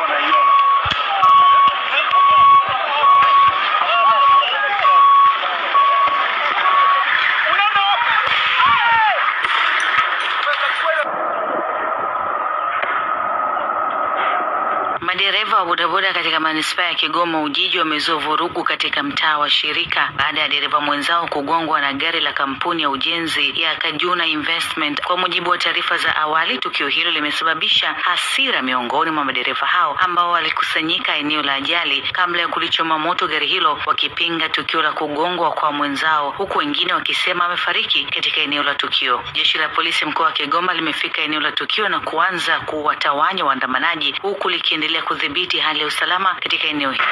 Wanaiona. Madereva wa bodaboda katika manispaa ya Kigoma Ujiji wamezua vurugu katika mtaa wa Shirika baada ya dereva mwenzao kugongwa na gari la kampuni ya ujenzi ya Kajuna Investment. Kwa mujibu wa taarifa za awali, tukio hilo limesababisha hasira miongoni mwa madereva hao ambao walikusanyika eneo la ajali kabla ya kulichoma moto gari hilo, wakipinga tukio la kugongwa kwa mwenzao, huku wengine wakisema amefariki katika eneo la tukio. Jeshi la polisi mkoa wa Kigoma limefika eneo la tukio na kuanza kuwatawanya waandamanaji, huku likiendelea kudhibiti hali ya usalama katika eneo hilo.